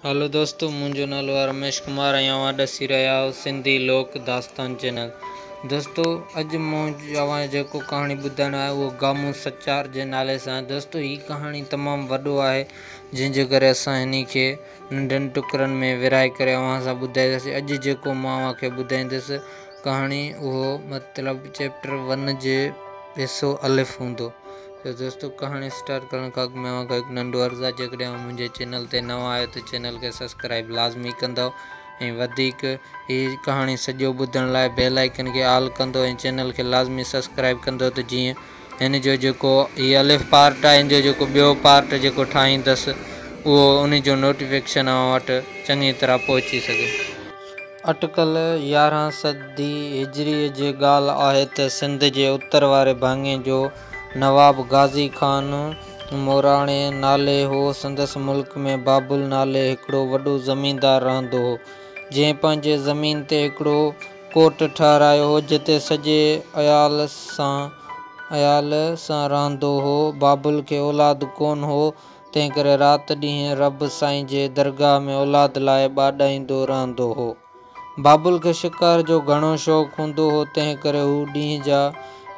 هلو دوستو منهنجو نالو آهي رميش ڪمار ۽ اوهان ڏسي رهيا آهيو سنڌي لوڪ داستان چينل. دوستو اڄ مون اوهان جيڪو ڪهاڻي ٻڌائڻو آهي اهو گامون سچار جي نالي سان آهي. دوستو هي ڪهاڻي تمام وڏو آهي جنهن جي ڪري اسان هن کي ننڍن ٽڪرن ۾ ورهائي ڪري اوهان سان ٻڌائينداسين. اڄ جيڪو مان اوهان کي ٻڌائيندس ڪهاڻي اهو مطلب چيپٽر ون جي حصو الف هوندو. ته دوستو ڪهاڻي اسٽارٽ ڪرڻ کان اڳ ۾ اوهان کان هڪ ننڍو عرض آهي جيڪڏهن اوهان منهنجي چينل تي نوان آهيو ته چينل کي سبسڪرائب لازمي ڪندؤ ۽ وڌيڪ هي ڪهاڻي سڄو ٻڌڻ لاء بيل آئيڪن کي آل ڪندو ۽ چينل کي لازمي سبسڪرائب ڪندو ته جيئن هن جو جيڪو هي الف پارٽ آهي هن جو جيڪو ٻيو پارٽ جيڪو ٺاهيندس اهو ان جو نوٽيفڪيشن اوهان وٽ چڱي طرح پهچي سگهي. اٽڪل يارهن صدي هجريء جي ڳالهه آهي ته سنڌ جي اتر واري ڀاڱي جو نواب غازي خان موراڻي نالي هو. سندس ملڪ ۾ بابل نالي هڪڙو وڏو زميندار رهندو هو، جنهن پنهنجي زمين تي هڪڙو ڪوٽ ٺهرايو هو، جتي سڄي عيال سان رهندو هو. بابل کي اولاد ڪونه هو، تنهنڪري رات ڏينهن رب سائين جي درگاهه ۾ اولاد لاء ٻاڏائيندو رهندو هو. بابل کي شڪار جو گهڻو شوق هوندو هو، تنهنڪري هو ڏينهن جا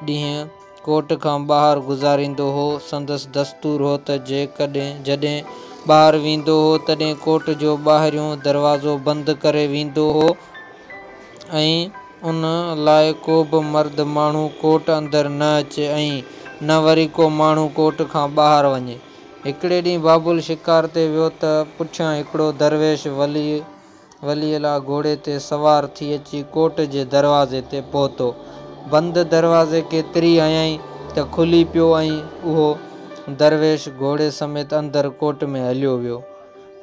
ڏينهن ڪوٽ کان ٻاهر گذاريندو هو. سندس دستور هو ته جڏهن ٻاهر ويندو هو، تڏهن ڪوٽ جو ٻاهريون دروازو بند ڪري ويندو هو ۽ ان لاء ڪو به مرد ماڻهو ڪوٽ اندر نه اچي ۽ نه وري ڪو ماڻهو ڪوٽ کان ٻاهر وڃي. هڪڙي ڏينهن بابل شڪار تي ويو ته پٺيان هڪڙو درويش ولي الله گهوڙي تي سوار ٿي اچي ڪوٽ جي دروازي تي پهتو. بند دروازي کي تري هنيائين ته کلي پيو ۽ اهو درويش گهوڙي سميت اندر ڪوٽ ۾ هليو ويو.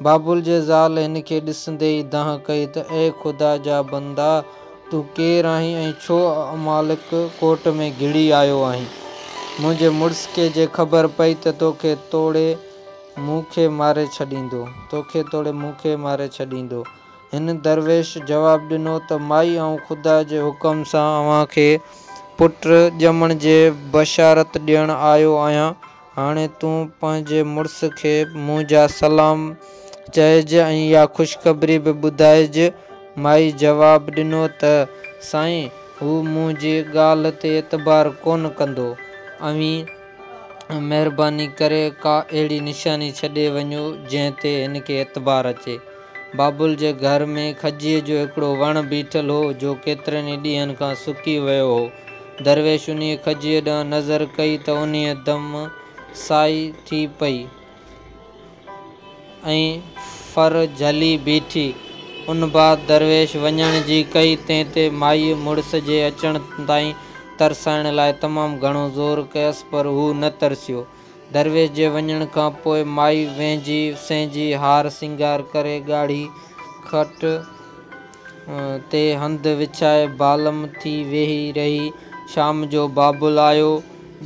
بابل جي زال هن کي ڏسندي ئي دانهن ڪئي ته اي خدا جا بندا! تون ڪير آهين ۽ ڇو امالڪ ڪوٽ ۾ گهڙي آيو آهين؟ منهنجي مڙس کي جي خبر پئي ته توکي توڙي مون کي ماري ڇڏيندو. توکي توڙي مون کي ماري ڇڏيندو. هن درويش جواب ڏنو ته مائي آئون خدا جي حڪم سان اوهان کي پٽ ڄمڻ جي بشارت ڏيڻ آيو آهيان. هاڻي تون پنهنجي مڙس کي منهنجا سلام چئج ۽ اها خوشخبري به ٻڌائج. مائي جواب ڏنو ته سائين، هو منهنجي ڳالهه تي اعتبار ڪونه ڪندو. اوهين مهرباني ڪري ڪا اهڙي نشاني ڇڏي وڃو، جنهن تي هن کي اعتبار اچي. بابل جي گهر ۾ کجيء جو هڪڙو وڻ بيٺل هو، جو ڪيترن ئي ڏينهن کان سڪي ويو هو. درويش انهيء کجيء ڏانهن نظر ڪئي ته انهيء دم سائي ٿي پئي ۽ ڦر جهلي بيٺي. ان بعد درويش وڃڻ جي ڪئي، تنهن تي مائيء مڙس جي اچڻ تائين ترسائڻ لاء تمام گهڻو زور ڪيس، پر هو نه ترسيو. درويش جي وڃڻ کان پوء مائي وهنجي سهنجي هار سينگار ڪري ڳاڙهي کٽ تي هنڌ وڇائي بالم ٿي ويهي رهي. شام جو بابل آيو،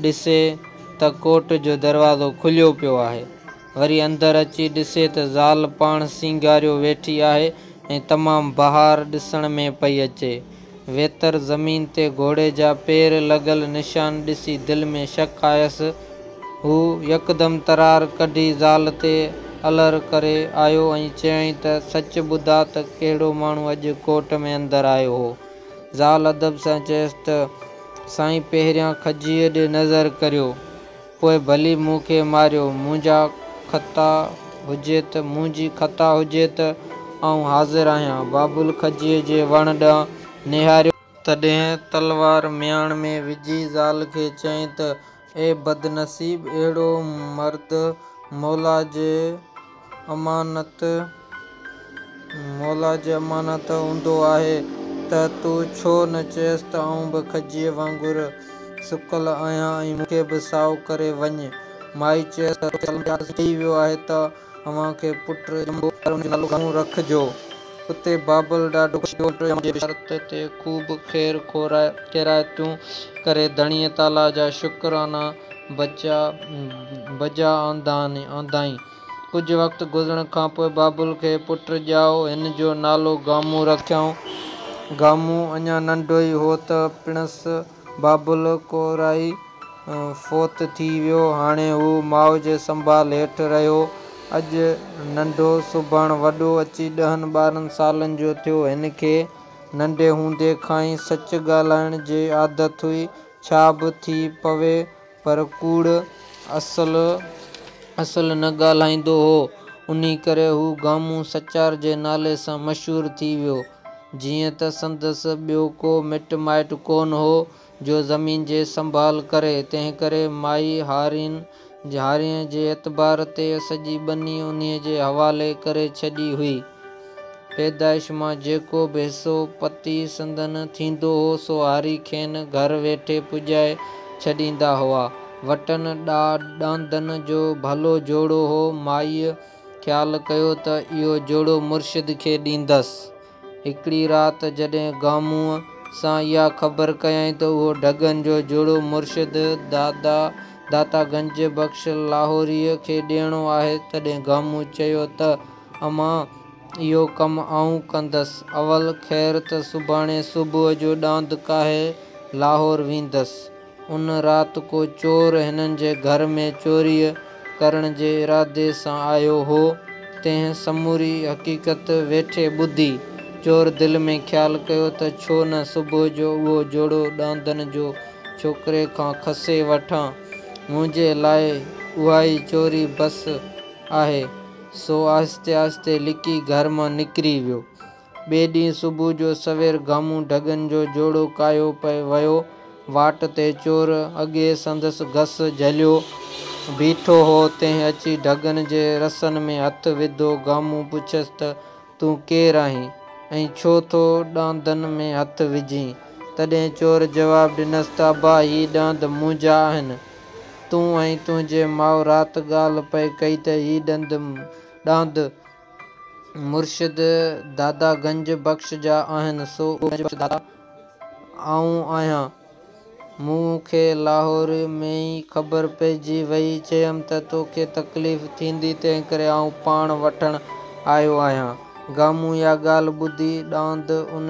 ڏسي ته ڪوٽ جو دروازو کليو پيو آهي. وري اندر اچي ڏسي ته زال پاڻ سينگاريو ويٺي آهي ۽ تمام بهار ڏسڻ ۾ پئي اچي. ويتر زمين تي گهوڙي جا پير لڳل نشان ڏسي دل ۾ شڪ آيس. هو يڪدم ترار ڪڍي زال تي الر ڪري آيو ۽ چيائين ته سچ ٻڌاء ته ڪهڙو ماڻهو اڄ ڪوٽ ۾ اندر آيو هو؟ زال ادب سان چيس ته سائين پهريان کجيء ڏي نظر ڪريو. پوء ڀلي مون کي ماريو، منهنجا خطا هجي ته منهنجي خطا هجي ته آئون حاضر آهيان. بابل کجيء جي وڻ ڏانهن نهاريو. تڏهن تلوار مياڻ ۾ وجهي زال کي چيائين ته اي بدنصيب! اهڙو مرد مولا جي امانت مولا جي امانت هوندو آهي ته تو ڇو نه چيس ته آئون به کجيء وانگر سڪل آهيان ۽ مون کي به سائو ڪري وڃ. مائي چيس ته توکي سلام ڏيان ته چئي ويو آهي ته اوهان کي پٽ ڄمندو پر ان جو نالو گامون رکجو. اتي بابل ڏاڍو خوش ٿيو ۽ پٽ ڄمڻ جي بشارت تي خوب خير خيراتون ڪري ڌڻيء تعاليٰ جا شڪرانا بجا آندائين. ڪجهه وقت گذرڻ کان پوء بابل کي پٽ ڄائو. هن جو نالو گامون رکيائون. گامون اڃا ننڍو ئي هو ته پڻس بابل ڪورائي فوت ٿي ويو. هاڻي هو ماء جي سنڀال هيٺ رهيو. اڄ ننڍو سڀاڻ وڏو اچي ڏهن ٻارهن سالن جو ٿيو. هن کي ننڍي هوندي کان ئي سچ ڳالهائڻ جي عادت هئي. ڇا به ٿي پوي پر ڪوڙ اصل نه ڳالهائيندو هو. انهي ڪري هو گامون سچار جي نالي سان مشهور ٿي ويو. جيئن ته سندس ٻيو ڪو مٽ مائٽ ڪونه هو، جو زمين جي سنڀال ڪري، تنهنڪري مائي هارين جي اعتبار تي سڄي ٻني انهيء جي حوالي ڪري ڇڏي هئي. پيدائش مان جيڪو به حصو پتي سندن ٿيندو هو، سو هاري کين گهر ويٺي پڄائي ڇڏيندا هئا. وٽن ڏاندن جو ڀلو جوڙو هو. مائيء خيال ڪيو ته اهو جوڙو مرشد کي ڏيندس. هڪڙي رات جڏهن گامونء سان اها خبر ڪيائين ته اهو ڍڳن جو جوڙو مرشد داتا گنج بخش لاهوريء کي ڏيڻو آهي، تڏهن گامونء چيو ته، امان، اهو ڪم آئون ڪندس، اول خير ته سڀاڻي صبح جو ڏاند ڪاهي لاهور ويندس. ان رات ڪو چور هنن جي گهر ۾ چوريء ڪرڻ جي ارادي سان آيو هو، تنهن سموري حقيقت ويٺي ٻڌي. چور دل ۾ خيال ڪيو ته ڇو نه صبح جو اهو جوڙو ڏاندن جو ڇوڪري کان کسي وٺان، منهنجي لاء اهائي چوري بس آهي، سو آهستي آهستي لڪي گهر مان نڪري ويو. ٻئي ڏينهن صبح جو سوير گامون ڍڳن جو جوڙو ڪاهيو پئي ويو. واٽ تي چور اڳيئي سندس گس جهليو بيٺو هو، تنهن اچي ڍڳن جي رسن ۾ هٿ وڌو. گامون پڇيس ته تون ڪير آهين ۽ ڇو ٿو ڏاندن ۾ هٿ وجهين؟ تڏهن چور جواب ڏنس ته ابا، هي ڏاند منهنجا آهن. تون ۽ تنهنجي ماء رات ڳالهه پئي ڪئي ته هي ڏاند مرشد دادا گنج بخش جا آهن، سو اهو گنج بخش داتا آئون آهيان. مون کي لاهور ۾ ئي خبر پئجي وئي. چيم ته توکي تڪليف ٿيندي، تنهنڪري آئون پاڻ وٺڻ آيو آهيان. گامون اها ڳالهه ٻڌي ڏاند ان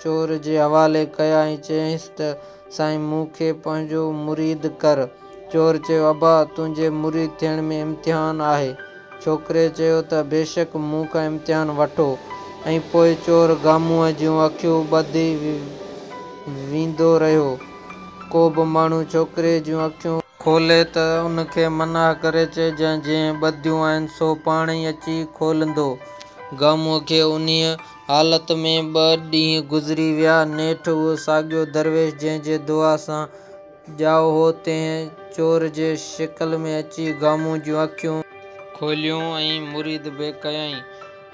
چور جي حوالي ڪيا ۽ چيائينس ته سائين مون کي پنهنجو مريد ڪر. چور چيو، ابا، تنهنجي مريد ٿيڻ ۾ امتحان آهي. ڇوڪري چيو ته بيشڪ مون کان امتحان وٺو. ۽ پوء چور گامونء جون اکيون ٻڌي ويندو رهيو. ڪوبه ماڻهو ڇوڪري جون اکيون. کولي ته ان کي منع ڪري چئجانء جنهن ٻڌيون آهن سو پاڻ ئي اچي کوليندو. گامونء کي انهيء حالت ۾ ٻه ڏينهن گذري ويا. نيٺ اهو ساڳيو درويش جنهن جي دعا سان ڄائو هو، تنهن چور جي شڪل ۾ اچي گامونء جون اکيون. کوليون ۽ مريد به ڪيائين.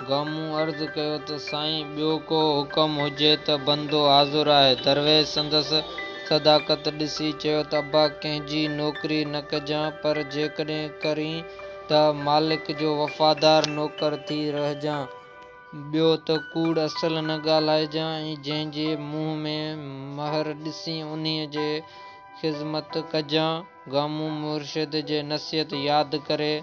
گامون عرض ڪيو ته سائين ٻيو ڪو حڪم هجي ته بندو حاضر آهي. درويش سندس صداقت ڏسي چيو ته ابا ڪنهن جي نوڪري نه ڪجان، پر جيڪڏهن ڪرين ته مالڪ جو وفادار نوڪر ٿي رهجان. ٻيو ته ڪوڙ اصل نه ڳالهائجان ۽ جنهن جي منهن ۾ مهر ڏسين انهيء جي خذمت ڪجان. گامون مرشد جي نصيحت ياد ڪري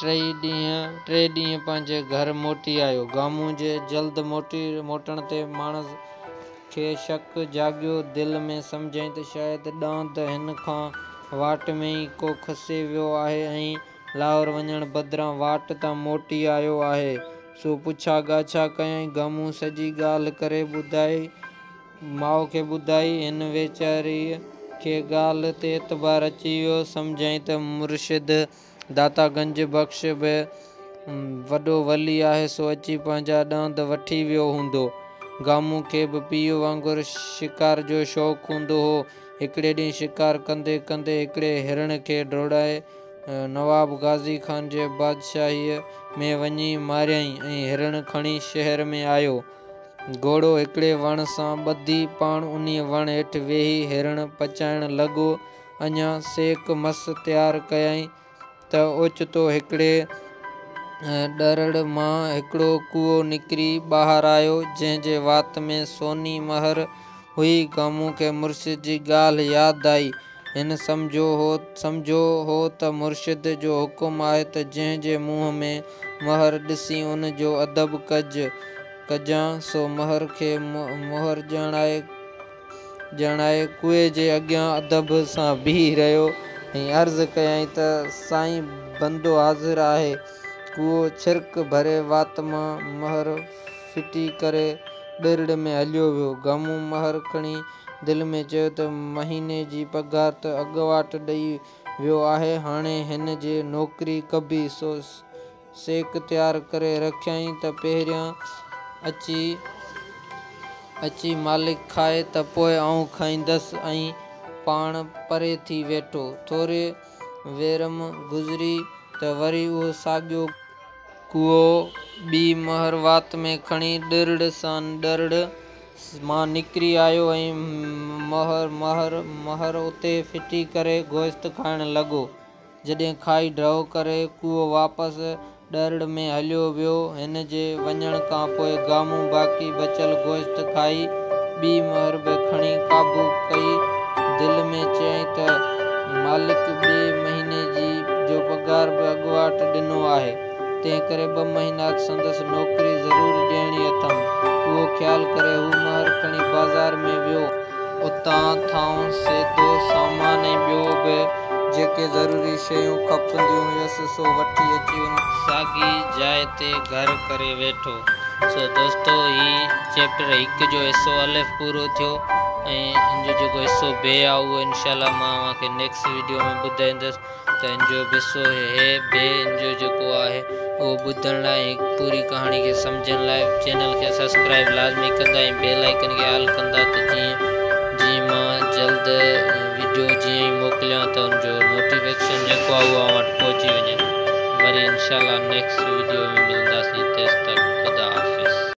ٽئي ڏينهن پنهنجي گهر موٽي آيو. گامون جي جلد موٽڻ تي ماڻس کي شڪ جاڳيو. دل ۾ سمجهيائين ته شايد ڏاند هن کان واٽ ۾ ئي ڪو کسي ويو آهي ۽ لاهور وڃڻ بدران واٽ تان موٽي آيو آهي، سو پڇا ڳاڇا ڪيائين. گامون سڄي ڳالهه ڪري ٻڌائي ماء کي ٻڌائي. هن ويچاريء کي ڳالهه تي اعتبار اچي ويو. سمجهيائين ته مرشد داتا گنج بخش به وڏو ولي آهي، سو اچي پنهنجا ڏاند وٺي ويو هوندو. گامون کي به پيء وانگر شڪار جو شوق هوندو هو. هڪڙي ڏينهن شڪار ڪندي ڪندي هڪڙي هرڻ کي ڊوڙائي نواب غازي خان جي بادشاهيء ۾ وڃي ماريائين ۽ هرڻ کڻي شهر ۾ آيو. گهوڙو هڪڙي وڻ سان ٻڌي پاڻ انهيء وڻ هيٺ ويهي هرڻ پچائڻ لڳو. اڃا سيخ مس تيار ڪيائين ته اوچتو هڪڙي ڏرڙ مان هڪڙو ڪوئو نڪري ٻاهر آيو، جنهن جي وات ۾ سوني مهر هئي. گامون کي مرشد جي ڳالهه ياد آئي. هن سمجهيو هو ته مرشد جو حڪم آهي ته جنهن جي منهن ۾ مهر ڏسين ان جو ادب ڪجان، سو مهر کي مهر ڄاڻائي ڪوئي جي اڳيان ادب سان بيهي رهيو. ۽ عرض ڪيائين ته، سائين بندو حاضر آهي. ڪوئو ڇرڪ ڀري وات مان مهر ڦٽي ڪري ڏرڙ ۾ هليو ويو. گامون مهر کڻي دل ۾ چيو ته مهيني جي پگهار ته اڳواٽ ڏئي ويو آهي، هاڻي هن جي نوڪري ڪبي، سو سيخ تيار ڪري رکيائين ته پهريان اچي مالڪ کائي ته پوء آئون کائيندس ۽ پاڻ پري ٿي ويٺو. ٿوري ويرم گذري ته وري اهو ساڳيو ڪوئو ٻي مهر وات ۾ کڻي ڏرڙ سان ڏرڙ مان نڪري آيو ۽ مهر اتي ڦٽي ڪري گوشت کائڻ لڳو. جڏهن کائي ڍؤ ڪري ڪوئو واپس ڏرڙ ۾ هليو ويو. هن جي وڃڻ کانپوء گامون باقي بچيل گوشت کائي ٻي مهر به کڻي قابو ڪئي. دل ۾ چيائين ته مالڪ ٻئي مهيني جو پگهار به اڳواٽ ڏنو آهي، تنهنڪري ٻه مهينا ته سندس نوڪري ضرور ڏيڻي اٿم. اهو خيال ڪري هو مهر کڻي بازار ۾ ويو. اتان ٿانء سيڌو سامان ۽ ٻيو به جيڪي ضروري شيون کپنديون هيس سو وٺي اچي ان ساڳي جاء تي گهر ڪري ويٺو. سو دوستو هي چيپٽر هڪ جو حصو الف پورو ٿيو ۽ ان جو جيڪو حصو بي آ اهو انشاء الله مان اوهان کي نيڪسٽ ويڊيو ۾ ٻڌائيندس ته ان جو به حصو هي بي ان جو جيڪو آهي اهو ٻڌڻ لاء ۽ پوري ڪهاڻي کي سمجهڻ لاء چينل کي سبسڪرائب لازمي ڪندا ۽ بيل آئيڪن کي آل ڪندا ته جيئن جيئن مان جلد وڊيو جيئن ئي موڪليان ته ان جو نوٽيفڪيشن جيڪو آهي اهو اوهان وٽ پهچي وڃي. وري انشاء الله نيڪسٽ وڊيو ۾ ملنداسين تيستڪ خدا حافظ.